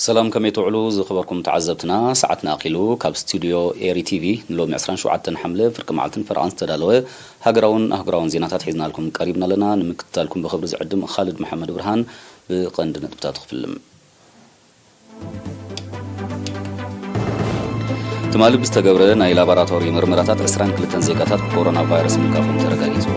ሰላም፣ ከመይ ትውዕሉ ዝኸበርኩም ተዓዘብትና? ሰዓትና ኣኺሉ። ካብ ስቱድዮ ኤሪ ቲቪ ንሎሚ ዕስራን ሸውዓተን ሓምለ ፍርቂ መዓልትን ፈረቓን ዝተዳለወ ሃገራውን ኣህጉራውን ዜናታት ሒዝናልኩም ቀሪብና ኣለና። ንምክትታልኩም ብኽብሪ ዝዕድም ካልድ መሓመድ ብርሃን። ብቐንዲ ነጥብታት ክፍልም። ትማሊ ብዝተገብረ ናይ ላቦራቶሪ ምርመራታት ዕስራን ክልተን ዜጋታት ብኮሮና ቫይረስ ምልካፎም ተረጋጊጹ።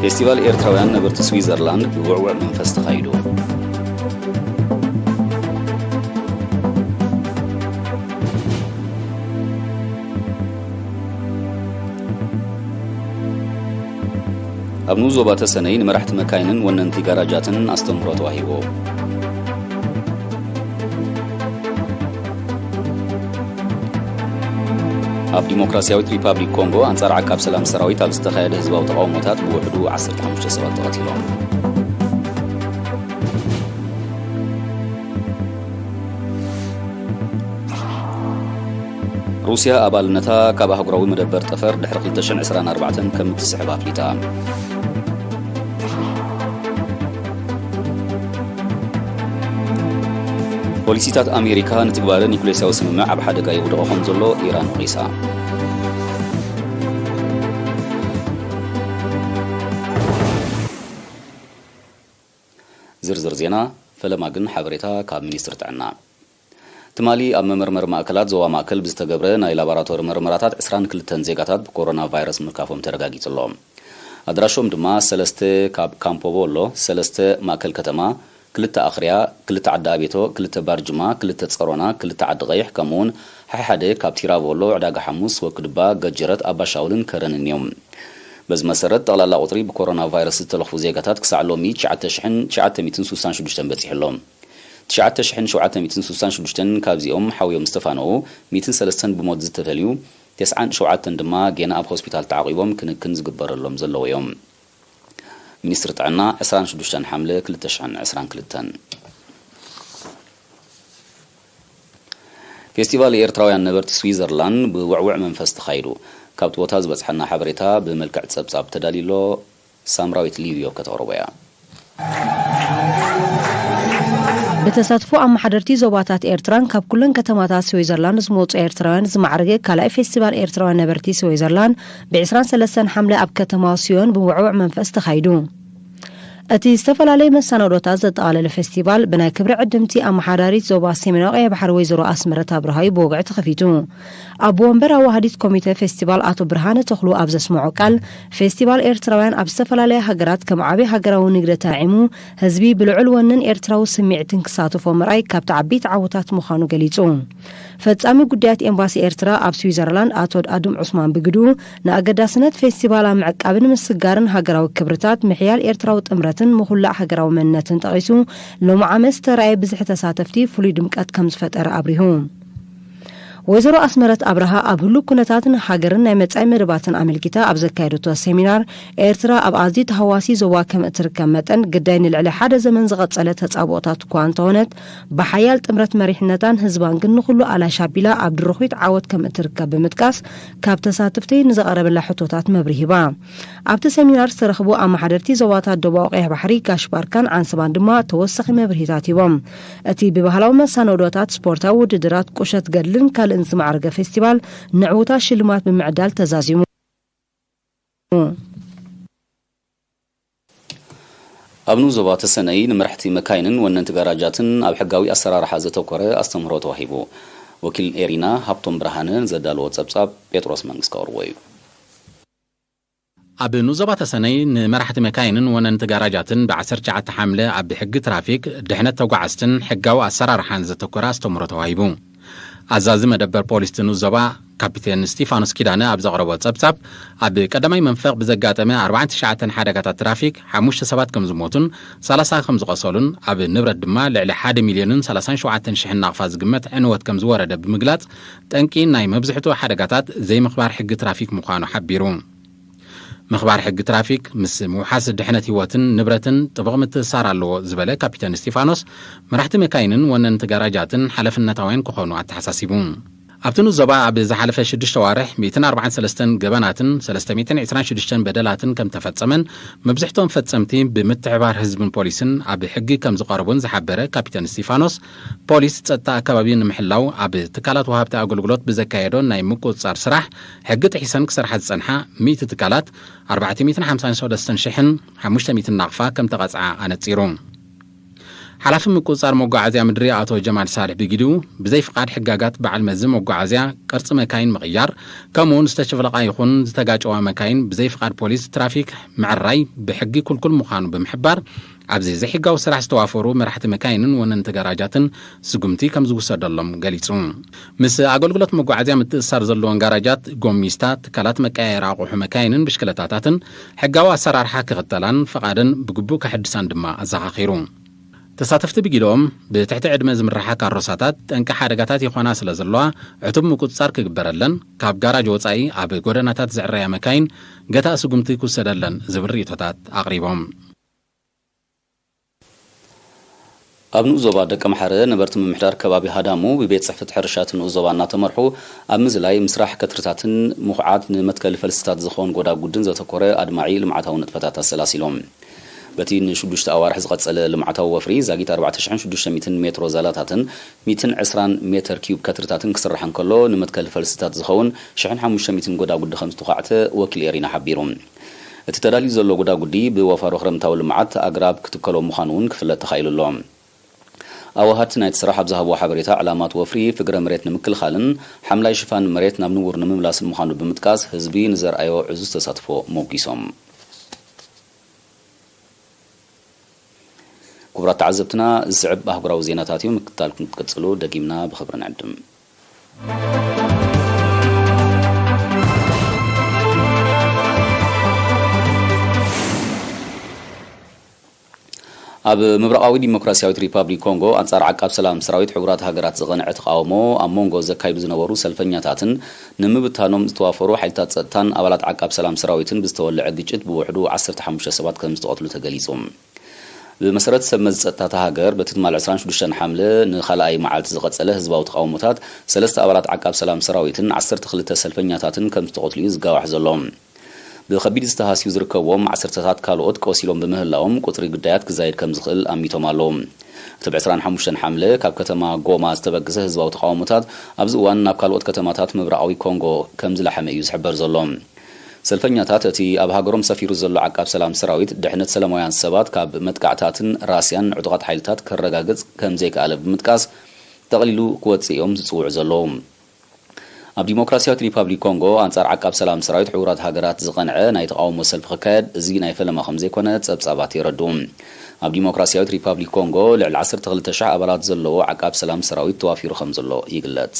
ፌስቲቫል ኤርትራውያን ነበርቲ ስዊዘርላንድ ብውዕውዕ መንፈስ ተኻይዱ። ኣብ ንኡስ ዞባ ተሰነይ ንመራሕቲ መካይንን ወነንቲ ጋራጃትን ኣስተምህሮ ተዋሂቡ። ኣብ ዲሞክራሲያዊት ሪፓብሊክ ኮንጎ ኣንጻር ዓቃብ ሰላም ሰራዊት ኣብ ዝተኻየደ ህዝባዊ ተቓውሞታት ብውሕዱ ዓሰርተ ሓሙሽተ ሰባት ተቐቲሎም። ሩስያ ኣባልነታ ካብ ኣህጉራዊ መደበር ጠፈር ድሕሪ ክልተ ሽሕን ዕስራን ኣርባዕተን ከም እትስሕብ ኣፍሊጣ። ፖሊሲታት ኣሜሪካ ንትግባረ ኒኩሌሳዊ ስምምዕ ኣብ ሓደጋ የውድቖ ከም ዘሎ ኢራን ወቒሳ። ዝርዝር ዜና፣ ፈለማ ግን ሓበሬታ ካብ ሚኒስትሪ ጥዕና። ትማሊ ኣብ መመርመሪ ማእከላት ዞባ ማእከል ብዝተገብረ ናይ ላቦራቶሪ መርመራታት ዕስራን ክልተን ዜጋታት ብኮሮና ቫይረስ ምልካፎም ተረጋጊጹ ኣሎ። ኣድራሾም ድማ ሰለስተ ካብ ካምፖ ቦሎ፣ ሰለስተ ማእከል ከተማ፣ ክልተ ኣኽርያ፣ ክልተ ዓዲ ኣቤቶ፣ ክልተ ባርጅማ፣ ክልተ ጸሮና፣ ክልተ ዓዲ ቀይሕ፣ ከምኡውን ሓሓደ ካብ ቲራቮሎ፣ ዕዳጋ ሓሙስ፣ ወክድባ፣ ገጀረት፣ ኣባሻውልን ከረንን እዮም። በዚ መሰረት፣ ጠቕላላ ቁጽሪ ብኮሮና ቫይረስ ዝተለኽፉ ዜጋታት ክሳዕ ሎሚ ትሽዓተ ሽሕን ትሽዓተ ሚእትን ስሳን ሽዱሽተን በጺሑ ኣሎ። ትሽዓተ ሽሕን ሸውዓተ ሚእትን ስሳን ሽዱሽተን ካብዚኦም ሓውዮም ዝተፋነዉ፣ ሚእትን ሰለስተን ብሞት ዝተፈልዩ፣ ተስዓን ሸውዓተን ድማ ጌና ኣብ ሆስፒታል ተዓቒቦም ክንክን ዝግበረሎም ዘለዉ እዮም። ሚኒስትሪ ጥዕና፣ ዕስራን ሽዱሽተን ሓምለ ክልተ ሽሕን ዕስራን ክልተን። ፌስቲቫል ኤርትራውያን ነበርቲ ስዊዘርላንድ ብውዕውዕ መንፈስ ተኻይዱ። ካብቲ ቦታ ዝበጽሐና ሓበሬታ ብመልክዕ ጸብጻብ ተዳልዩ ኣሎ። ሳምራዊት ሊብዮ ከተቕርቦ እያ። ብተሳትፎ ኣመሓደርቲ ዞባታት ኤርትራን ካብ ኩለን ከተማታት ስዊዘርላንድ ዝመጹ ኤርትራውያን ዝማዕረገ ካልኣይ ፌስቲቫል ኤርትራውያን ነበርቲ ስዊዘርላንድ ብ ዕስራን ሰለስተን ሓምለ ኣብ ከተማ ሲዮን ብውዕውዕ መንፈስ ተኻይዱ። እቲ ዝተፈላለየ መሰናዶታት ዘጠቓለለ ፌስቲቫል ብናይ ክብሪ ዕድምቲ ኣመሓዳሪት ዞባ ሰሜናዊ ቀይሕ ባሕሪ ወይዘሮ ኣስመረት ኣብርሃ እዩ ብወግዒ ተኸፊቱ። ኣቦ ወንበር ኣዋሃዲት ኮሚተ ፌስቲቫል ኣቶ ብርሃነ ተኽሉ ኣብ ዘስምዖ ቃል፣ ፌስቲቫል ኤርትራውያን ኣብ ዝተፈላለያ ሃገራት ከም ዓቢ ሃገራዊ ንግደ ተራዒሙ፣ ህዝቢ ብልዑል ወንን ኤርትራዊ ስምዒትን ክሳተፎ ምርኣይ ካብቲ ዓበይቲ ዓወታት ምዃኑ ገሊጹ። ፈጻሚ ጉዳያት ኤምባሲ ኤርትራ ኣብ ስዊዘርላንድ ኣቶ ኣድም ዑስማን ብግድኡ፣ ንኣገዳስነት ፌስቲቫል ኣብ ምዕቃብን ምስጋርን ሃገራዊ ክብርታት፣ ምሕያል ኤርትራዊ ጥምረትን ምኹላዕ ሃገራዊ መንነትን ጠቒሱ፣ ሎሚ ዓመት ዝተራእየ ብዝሒ ተሳተፍቲ ፍሉይ ድምቀት ከም ዝፈጠረ ኣብሪሁ። ወይዘሮ ኣስመረት ኣብርሃ ኣብ ህሉው ኩነታትን ሃገርን ናይ መጻኢ መደባትን ኣመልኪታ ኣብ ዘካየደቶ ሰሚናር፣ ኤርትራ ኣብ ኣዝዩ ተሃዋሲ ዞባ ከም እትርከብ መጠን፣ ግዳይ ንልዕሊ ሓደ ዘመን ዝቐጸለ ተጻብኦታት እኳ እንተኾነት፣ ብሓያል ጥምረት መሪሕነታን ህዝባን ግን ንኹሉ ኣላሽ ኣቢላ ኣብ ድርኹት ዓወት ከም እትርከብ ብምጥቃስ፣ ካብ ተሳተፍቲ ንዝቐረበላ ሕቶታት መብርሂ ሂባ። ኣብቲ ሰሚናር ዝተረኽቡ ኣመሓደርቲ ዞባታት ደቡባዊ ቀይሕ ባሕሪ፣ ጋሽ ባርካን ዓንሰባን ድማ ተወሳኺ መብርሂታት ሂቦም። እቲ ብባህላዊ መሳነዶታት፣ ስፖርታዊ ውድድራት፣ ቁሸት ገድልን ካልእን ዝማዕረገ ፌስቲቫል፣ ንዕውታት ሽልማት ብምዕዳል ተዛዚሙ። ኣብ ንኡስ ዞባ ተሰነይ ንመራሕቲ መካይንን ወነንቲ ጋራጃትን ኣብ ሕጋዊ ኣሰራርሓ ዘተኮረ ኣስተምህሮ ተዋሂቡ። ወኪል ኤሪና ሃብቶም ብርሃነ ዘዳለዎ ጸብጻብ ጴጥሮስ መንግስቲ ከቕርቦ እዩ። ኣብ ንኡስ ዞባ ተሰነይ ንመራሕቲ መካይንን ወነንቲ ጋራጃትን ብ ዓሰርተ ትሽዓተ ሓምለ ኣብ ሕጊ ትራፊክ፣ ድሕነት ተጓዓዝትን ሕጋዊ ኣሰራርሓን ዘተኮረ ኣስተምህሮ ተዋሂቡ። ኣዛዚ መደበር ፖሊስ እቲ ንኡስ ዞባ ካፒቴን ስቲፋኖስ ኪዳነ ኣብ ዘቕረቦ ጸብጻብ፣ ኣብ ቀዳማይ መንፈቕ ብዘጋጠመ ኣርባዓን ትሽዓተን ሓደጋታት ትራፊክ ሓሙሽተ ሰባት ከም ዝሞቱን ሰላሳ ከም ዝቖሰሉን፣ ኣብ ንብረት ድማ ልዕሊ ሓደ ሚልዮንን ሰላሳን ሸውዓተን ሽሕን ናቕፋ ዝግመት ዕንወት ከም ዝወረደ ብምግላጽ፣ ጠንቂ ናይ መብዝሕትኡ ሓደጋታት ዘይምኽባር ሕጊ ትራፊክ ምዃኑ ሓቢሩ። ምኽባር ሕጊ ትራፊክ ምስ ምውሓስ ድሕነት ህይወትን ንብረትን ጥቡቕ ምትእስሳር ኣለዎ ዝበለ ካፒተን እስቲፋኖስ፣ መራሕቲ መካይንን ወነንቲ ጋራጃትን ሓላፍነታውያን ክኾኑ ኣተሓሳሲቡ። ኣብቲ ንኡስ ዞባ ኣብ ዝሓለፈ ሽዱሽተ ኣዋርሕ ሚእትን ኣርባዓን ሰለስተን ገበናትን ሰለስተ ሚእትን ዕስራን ሽዱሽተን በደላትን ከም ተፈጸመን፣ መብዝሕቶም ፈጸምቲ ብምትሕባር ህዝብን ፖሊስን ኣብ ሕጊ ከም ዝቐረቡን ዝሓበረ ካፒተን እስቲፋኖስ፣ ፖሊስ ጸጥታ ኣከባቢ ንምሕላው ኣብ ትካላት ወሃብቲ ኣገልግሎት ብዘካየዶ ናይ ምቁጽጻር ስራሕ፣ ሕጊ ጥሒሰን ክሰርሓ ዝጸንሓ ሚእቲ ትካላት፣ ኣርባዕተ ሚእትን ሓምሳን ሰለስተን ሽሕን ሓሙሽተ ሚእትን ናቕፋ ከም ተቐጽዓ ኣነጺሩ። ሓላፊ ምቁጽጻር መጓዓዝያ ምድሪ ኣቶ ጀማል ሳልሕ ብግዲኡ፣ ብዘይ ፍቓድ ሕጋጋት በዓል መዚ መጓዓዝያ፣ ቅርጺ መካይን ምቕያር፣ ከምኡውን ዝተሸፍለቓ ይኹን ዝተጋጨዋ መካይን ብዘይ ፍቓድ ፖሊስ ትራፊክ ምዕራይ ብሕጊ ክልኩል ምዃኑ ብምሕባር፣ ኣብዚ ዘይሕጋዊ ስራሕ ዝተዋፈሩ መራሕቲ መካይንን ወነንቲ ጋራጃትን ስጉምቲ ከም ዝውሰደሎም ገሊጹ። ምስ ኣገልግሎት መጓዓዝያ ምትእስሳር ዘለወን ጋራጃት፣ ጎሚስታ፣ ትካላት መቀያየሪ ኣቑሑ መካይንን ብሽክለታታትን ሕጋዊ ኣሰራርሓ ክኽተላን ፍቓደን ብግቡእ ከሐድሳን ድማ ኣዘኻኺሩ። ተሳተፍቲ ብጊዶም፣ ብትሕቲ ዕድመ ዝምርሓ ካሮሳታት ጠንቂ ሓደጋታት ይኾና ስለ ዘለዋ፣ ዕቱብ ምቁጽጻር ክግበረለን፣ ካብ ጋራጅ ወጻኢ ኣብ ጎደናታት ዝዕረያ መካይን ገታ ስጉምቲ ክውሰደለን ዝብል ርእይቶታት ኣቕሪቦም። ኣብ ንኡስ ዞባ ደቀምሓረ ነበርቲ ምምሕዳር ከባቢ ሃዳሙ ብቤት ጽሕፈት ሕርሻ እቲ ንኡስ ዞባ እናተመርሑ ኣብ ምዝላይ ምስራሕ ከትርታትን ምኹዓት ንመትከሊ ፈልስታት ዝኸውን ጎዳጉድን ዘተኮረ ኣድማዒ ልምዓታዊ ንጥፈታት ኣሰላሲሎም። በቲ ንሽዱሽተ ኣዋርሕ ዝቐጸለ ልምዓታዊ ወፍሪ ዛጊት ኣርባዕተ ሽሕን ሽዱሽተ ሚእትን ሜትሮ ዛላታትን ሚእትን ዕስራን ሜተር ኪዩብ ከትርታትን ክስራሕ እንከሎ፣ ንመትከሊ ፈልስታት ዝኸውን ሽሕን ሓሙሽተ ሚእትን ጎዳጉዲ ከም ዝተዃዕተ ወኪል ኤሪና ሓቢሩ። እቲ ተዳልዩ ዘሎ ጎዳጉዲ ብወፋሮ ክረምታዊ ልምዓት ኣግራብ ክትከሎ ምዃኑ እውን ክፍለጥ ተኻኢሉ ኣሎ። ኣዋሃድቲ ናይቲ ስራሕ ኣብ ዝሃብዎ ሓበሬታ፣ ዕላማ እቲ ወፍሪ ፍግረ መሬት ንምክልኻልን ሓምላይ ሽፋን መሬት ናብ ንቡር ንምምላስን ምዃኑ ብምጥቃስ፣ ህዝቢ ንዘርኣዮ ዕዙዝ ተሳትፎ ሞጒሶም። ክቡራት ተዓዘብትና፣ ዝስዕብ ኣህጉራዊ ዜናታት እዩ። ምክትታልኩም ክትቅጽሉ ደጊምና ብኽብሪ ንዕድም። ኣብ ምብራቓዊ ዲሞክራሲያዊት ሪፓብሊክ ኮንጎ፣ ኣንጻር ዓቃብ ሰላም ሰራዊት ሕቡራት ሃገራት ዝቐንዐ ተቓውሞ ኣብ መንጎ ዘካይዱ ዝነበሩ ሰልፈኛታትን ንምብታኖም ዝተዋፈሩ ሓይልታት ጸጥታን ኣባላት ዓቃብ ሰላም ሰራዊትን ብዝተወልዐ ግጭት ብውሕዱ ዓሰርተ ሓሙሽተ ሰባት ከም ዝተቐትሉ ተገሊጹ። ብመሰረት ሰብ መዚ ጸጥታ እታ ሃገር፣ በቲ ትማል ዕስራን ሽዱሽተን ሓምለ ንኻልኣይ መዓልቲ ዝቐጸለ ህዝባዊ ተቓውሞታት፣ ሰለስተ ኣባላት ዓቃብ ሰላም ሰራዊትን ዓሰርተ ክልተ ሰልፈኛታትን ከም ዝተቐትሉ እዩ ዝጋዋሕ ዘሎ። ብኸቢድ ዝተሃስዩ ዝርከብዎም ዓሰርተታት ካልኦት ቆሲሎም ብምህላዎም፣ ቁጽሪ ግዳያት ክዛየድ ከም ዝኽእል ኣሚቶም ኣለዉ። እቲ ብ ዕስራን ሓሙሽተን ሓምለ ካብ ከተማ ጎማ ዝተበገሰ ህዝባዊ ተቓውሞታት፣ ኣብዚ እዋን ናብ ካልኦት ከተማታት ምብራቓዊ ኮንጎ ከም ዝለሓመ እዩ ዝሕበር ዘሎ። ሰልፈኛታት፣ እቲ ኣብ ሃገሮም ሰፊሩ ዘሎ ዓቃብ ሰላም ሰራዊት፣ ድሕነት ሰላማውያን ሰባት ካብ መጥቃዕታትን ራስያን ዕጡቓት ሓይልታት ከረጋግጽ ከም ዘይከኣለ ብምጥቃስ፣ ጠቕሊሉ ክወጽእ እዮም ዝጽውዑ ዘለዉ። ኣብ ዲሞክራሲያዊት ሪፓብሊክ ኮንጎ፣ ኣንጻር ዓቃብ ሰላም ሰራዊት ሕቡራት ሃገራት ዝቐንዐ ናይ ተቓውሞ ሰልፊ ክካየድ፣ እዚ ናይ ፈለማ ከም ዘይኮነ ጸብጻባት የረድኡ። ኣብ ዲሞክራሲያዊት ሪፓብሊክ ኮንጎ፣ ልዕሊ ዓሰርተ ክልተ ሽሕ ኣባላት ዘለዎ ዓቃብ ሰላም ሰራዊት ተዋፊሩ ከም ዘሎ ይግለጽ።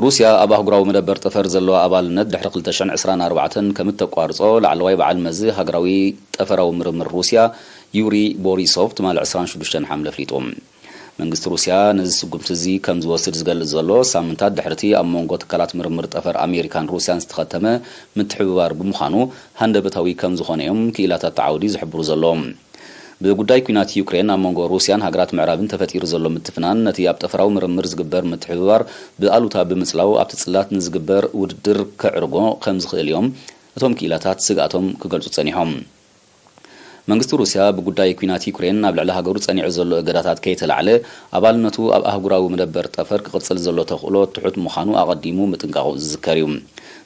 ሩስያ ኣብ ኣህጉራዊ መደበር ጠፈር ዘለዋ ኣባልነት ድሕሪ ክልተ ሽሕን ዕስራን ኣርባዕተን ከም እተቋርጾ ላዕለዋይ በዓል መዚ ሃገራዊ ጠፈራዊ ምርምር ሩስያ ዩሪ ቦሪሶቭ ትማሊ ዕስራን ሽዱሽተን ሓምለ ኣፍሊጡ። መንግስቲ ሩስያ ነዚ ስጉምቲ እዚ ከም ዝወስድ ዝገልጽ ዘሎ ሳምንታት ድሕርቲ ኣብ መንጎ ትካላት ምርምር ጠፈር ኣሜሪካን ሩስያን ዝተኸተመ ምትሕብባር ብምዃኑ ሃንደበታዊ ከም ዝኾነ እዮም ክኢላታት እቲ ዓውዲ ዝሕብሩ ዘለዉ። ብጉዳይ ኲናት ዩክሬን ኣብ መንጎ ሩስያን ሃገራት ምዕራብን ተፈጢሩ ዘሎ ምትፍናን፣ ነቲ ኣብ ጠፈራዊ ምርምር ዝግበር ምትሕብባር ብኣሉታ ብምጽላው፣ ኣብቲ ጽላት ንዝግበር ውድድር ከዕርጎ ከም ዝኽእል እዮም እቶም ክኢላታት ስግኣቶም ክገልጹ ጸኒሖም። መንግስቲ ሩስያ ብጉዳይ ኲናት ዩክሬን ኣብ ልዕሊ ሃገሩ ጸኒዑ ዘሎ እገዳታት ከይተላዕለ፣ ኣባልነቱ ኣብ ኣህጉራዊ መደበር ጠፈር ክቕጽል ዘሎ ተኽእሎ ትሑት ምዃኑ ኣቐዲሙ ምጥንቃቑ ዝዝከር እዩ።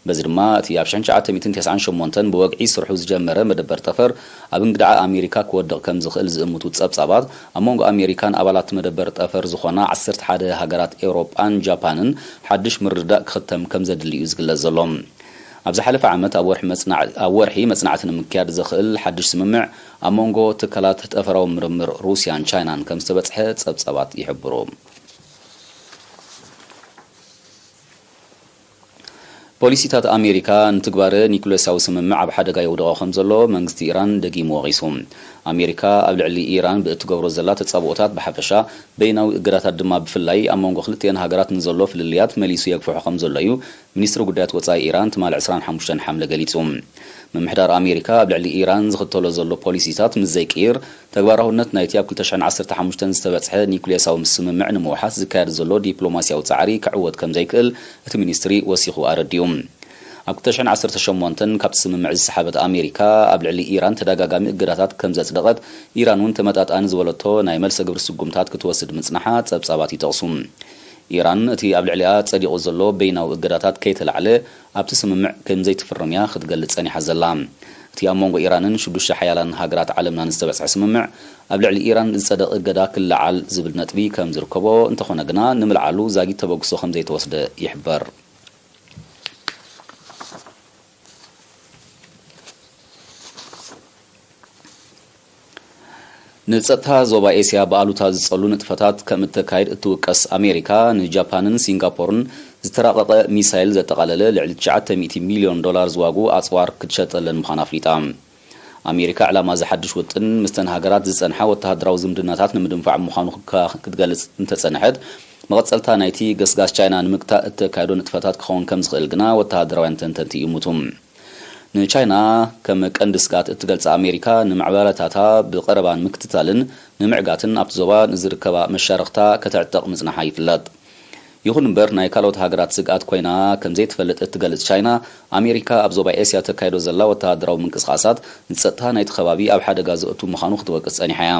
በዚ ድማ፣ እቲ ኣብ ሽሕን ትሽዓተ ሚእትን ተስዓን ሸሞንተን ብወግዒ ስርሑ ዝጀመረ መደበር ጠፈር ኣብ እንግድዓ ኣሜሪካ ክወድቕ ከም ዝኽእል ዝእምቱ ጸብጻባት፣ ኣብ መንጎ ኣሜሪካን ኣባላት መደበር ጠፈር ዝኾና ዓሰርተ ሓደ ሃገራት ኤውሮጳን ጃፓንን ሓድሽ ምርድዳእ ክኽተም ከም ዘድሊ እዩ ዝግለጽ ዘሎ። ኣብ ዝሓለፈ ዓመት ኣብ ወርሒ መጽናዕ-፣ ኣብ ወርሒ መጽናዕቲ ንምክያድ ዘኽእል ሓድሽ ስምምዕ ኣብ መንጎ ትካላት ጠፈራዊ ምርምር ሩስያን ቻይናን ከም ዝተበጽሐ ጸብጻባት ይሕብሩ። ፖሊሲታት ኣሜሪካ ንትግባረ ኒኩሌሳዊ ስምምዕ ኣብ ሓደጋ የውድቖ ከም ዘሎ መንግስቲ ኢራን ደጊሙ ወቒሱ። ኣሜሪካ ኣብ ልዕሊ ኢራን ብእትገብሮ ዘላ ተጻብኦታት ብሓፈሻ፣ በይናዊ እገዳታት ድማ ብፍላይ፣ ኣብ መንጎ ክልቲኣን ሃገራት ንዘሎ ፍልልያት መሊሱ የግፍሖ ከም ዘሎ እዩ ሚኒስትሪ ጉዳያት ወጻኢ ኢራን ትማሊ ዕስራን ሓሙሽተን ሓምለ ገሊጹ። ምምሕዳር ኣሜሪካ ኣብ ልዕሊ ኢራን ዝኽተሎ ዘሎ ፖሊሲታት ምስ ዘይቅይር፣ ተግባራውነት ናይቲ ኣብ ክልተ ሽሕን ዓሰርተ ሓሙሽተን ዝተበጽሐ ኒውክሌሳዊ ስምምዕ ንምውሓስ ዝካየድ ዘሎ ዲፕሎማስያዊ ጻዕሪ ክዕወት ከም ዘይክእል እቲ ሚኒስትሪ ወሲኹ ኣረዲኡ። ኣብ ክልተ ሽሕን ዓሰርተ ሸሞንተን ካብቲ ስምምዕ ዝሰሓበት ኣሜሪካ፣ ኣብ ልዕሊ ኢራን ተደጋጋሚ እገዳታት ከም ዘጽደቐት፣ ኢራን እውን ተመጣጣኒ ዝበለቶ ናይ መልሰ ግብሪ ስጉምታት ክትወስድ ምጽናሓ ጸብጻባት ይጠቕሱ። ኢራን እቲ ኣብ ልዕሊኣ ጸዲቑ ዘሎ በይናዊ እገዳታት ከይተላዕለ ኣብቲ ስምምዕ ከም ዘይትፍርም እያ ክትገልጽ ጸኒሓ ዘላ። እቲ ኣብ መንጎ ኢራንን ሽዱሽተ ሓያላን ሃገራት ዓለምናን ዝተበጽሐ ስምምዕ፣ ኣብ ልዕሊ ኢራን ዝጸደቕ እገዳ ክለዓል ዝብል ነጥቢ ከም ዝርከቦ፣ እንተኾነ ግና ንምልዓሉ ዛጊት ተበግሶ ከም ዘይተወስደ ይሕበር። ንጸጥታ ዞባ ኤስያ ብኣሉታ ዝጸሉ ንጥፈታት ከም እተካይድ እትውቀስ ኣሜሪካ፣ ንጃፓንን ሲንጋፖርን ዝተራቐቐ ሚሳይል ዘጠቓለለ ልዕሊ ትሽዓተ ሚእቲ ሚልዮን ዶላር ዝዋጉ ኣጽዋር ክትሸጠለን ምዃና ኣፍሊጣ። ኣሜሪካ፣ ዕላማ እዚ ሓድሽ ውጥን፣ ምስተን ሃገራት ዝጸንሓ ወተሃደራዊ ዝምድናታት ንምድንፋዕ ምዃኑ ክካ-፣ ክትገልጽ እንተጸንሐት፣ መቐጸልታ ናይቲ ገስጋስ ቻይና ንምግታእ እተካየዶ ንጥፈታት ክኸውን ከም ዝኽእል ግና ወተሃደራውያን ተንተንቲ ይእምቱ። ንቻይና ከም ቀንዲ ስግኣት እትገልጻ ኣሜሪካ፣ ንምዕባለታታ ብቐረባ ንምክትታልን ንምዕጋትን ኣብቲ ዞባ ንዝርከባ መሻርኽታ ከተዕጥቕ ምጽናሓ ይፍለጥ። ይኹን እምበር፣ ናይ ካልኦት ሃገራት ስግኣት ኮይና ከም ዘይትፈልጥ እትገልጽ ቻይና፣ ኣሜሪካ ኣብ ዞባ ኤስያ ተካይዶ ዘላ ወተሃደራዊ ምንቅስቓሳት ንጸጥታ ናይቲ ከባቢ ኣብ ሓደጋ ዘእቱ ምዃኑ ክትወቅስ ጸኒሓ እያ።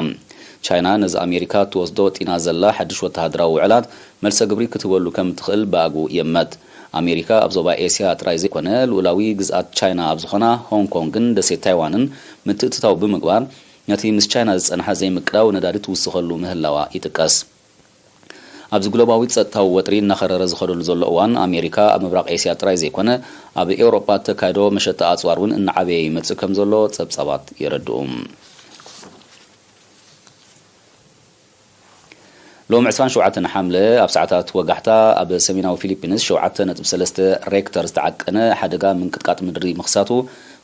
ቻይና ነዚ ኣሜሪካ እትወስዶ ወጢና ዘላ ሓድሽ ወተሃደራዊ ውዕላት መልሰ ግብሪ ክትህበሉ ከም እትኽእል ብኣግኡ ይእመት። ኣሜሪካ ኣብ ዞባ ኤስያ ጥራይ ዘይኮነ፣ ልኡላዊ ግዝኣት ቻይና ኣብ ዝኾና ሆንግ ኮንግን ደሴት ታይዋንን ምትእትታው ብምግባር፣ ነቲ ምስ ቻይና ዝጸንሓ ዘይምቅዳው ነዳዲ ትውስኸሉ ምህላዋ ይጥቀስ። ኣብዚ ግሎባዊ ጸጥታዊ ወጥሪ እናኸረረ ዝኸደሉ ዘሎ እዋን፣ ኣሜሪካ ኣብ ምብራቕ ኤስያ ጥራይ ዘይኮነ፣ ኣብ ኤውሮጳ እተካይዶ መሸጣ ኣጽዋር እውን እናዓበየ ይመጽእ ከም ዘሎ ጸብጻባት የረድኡ። ሎም ዕስራን ሸውዓተን ሓምለ ኣብ ሰዓታት ወጋሕታ፣ ኣብ ሰሜናዊ ፊሊፒንስ ሸውዓተ ነጥቢ ሰለስተ ሬክተር ዝተዓቀነ ሓደጋ ምንቅጥቃጥ ምድሪ ምኽሳቱ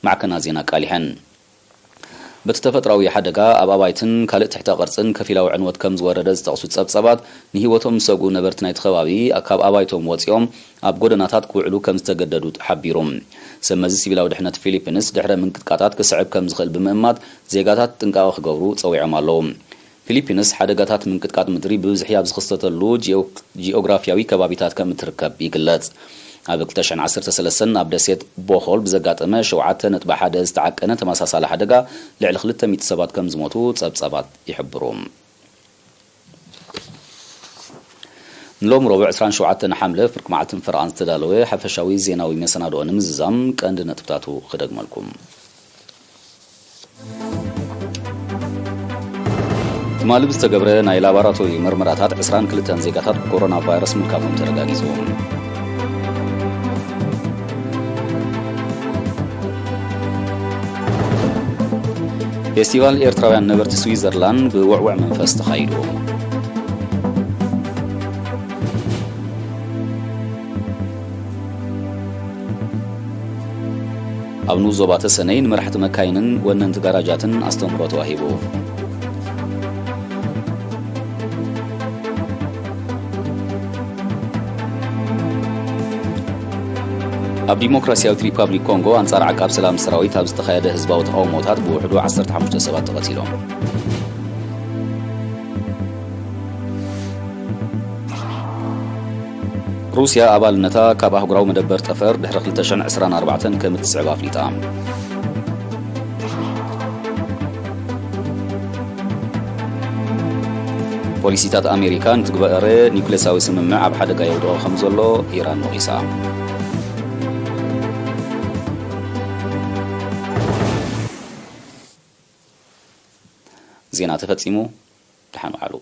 ማዕከናት ዜና ኣቃሊሐን። በቲ ተፈጥሮኣዊ ሓደጋ፣ ኣብ ኣባይትን ካልእ ትሕተ ቅርጽን ከፊላዊ ዕንወት ከም ዝወረደ ዝጠቕሱ ጸብጻባት፣ ንህይወቶም ዝሰግኡ ነበርቲ ናይቲ ከባቢ ካብ ኣባይቶም ወጺኦም ኣብ ጎደናታት ክውዕሉ ከም ዝተገደዱ ሓቢሩ። ሰብ መዚ ሲቪላዊ ድሕነት ፊሊፒንስ፣ ድሕረ ምንቅጥቃጣት ክስዕብ ከም ዝኽእል ብምእማት፣ ዜጋታት ጥንቃቐ ክገብሩ ጸዊዖም ኣለዉ። ፊሊፒንስ፣ ሓደጋታት ምንቅጥቃጥ ምድሪ ብብዝሒ ኣብ ዝኽሰተሉ ጂኦ-፣ ጂኦግራፊያዊ ከባቢታት ከም እትርከብ ይግለጽ። ኣብ ክልተ ሽሕን ዓሰርተ ሰለስተን ኣብ ደሴት ቦሆል ብዘጋጠመ ሸውዓተ ነጥቢ ሓደ ዝተዓቀነ ተመሳሳሊ ሓደጋ፣ ልዕሊ ክልተ ሚእቲ ሰባት ከም ዝሞቱ ጸብጻባት ይሕብሩ። ንሎም ረቡዕ ዕስራን ሸውዓተን ሓምለ ፍርቂ መዓልትን ፈረቓን ዝተዳለወ ሓፈሻዊ ዜናዊ መሰናድኦ ንምዝዛም ቀንዲ ነጥብታቱ ክደግመልኩም። ትማሊ ብዝተገብረ ናይ ላቦራቶሪ ምርመራታት፣ ዕስራን ክልተን ዜጋታት ብኮሮና ቫይረስ ምልካፎም ተረጋጊጹ። ፌስቲቫል ኤርትራውያን ነበርቲ ስዊዘርላንድ ብውዕውዕ መንፈስ ተኻይዱ። ኣብ ንኡስ ዞባ ተሰነይ ንመራሕቲ መካይንን ወነንቲ ጋራጃትን ኣስተምህሮ ተዋሂቡ። ኣብ ዲሞክራሲያዊት ሪፓብሊክ ኮንጎ፣ ኣንጻር ዓቃብ ሰላም ሰራዊት ኣብ ዝተኻየደ ህዝባዊ ተቓውሞታት ብውሕዱ ዓሰርተ ሓሙሽተ ሰባት ተቐቲሎም። ሩስያ ኣባልነታ ካብ ኣህጉራዊ መደበር ጠፈር ድሕሪ ክልተ ሽሕን ዕስራን ኣርባዕተን ከም እትስዕብ ኣፍሊጣ። ፖሊሲታት ኣሜሪካ ንትግበረ ኒውክሌሳዊ ስምምዕ ኣብ ሓደጋ የውድቖ ከም ዘሎ ኢራን ወቒሳ። ዜና ተፈጺሙ። ደሓን ዋዕሉ።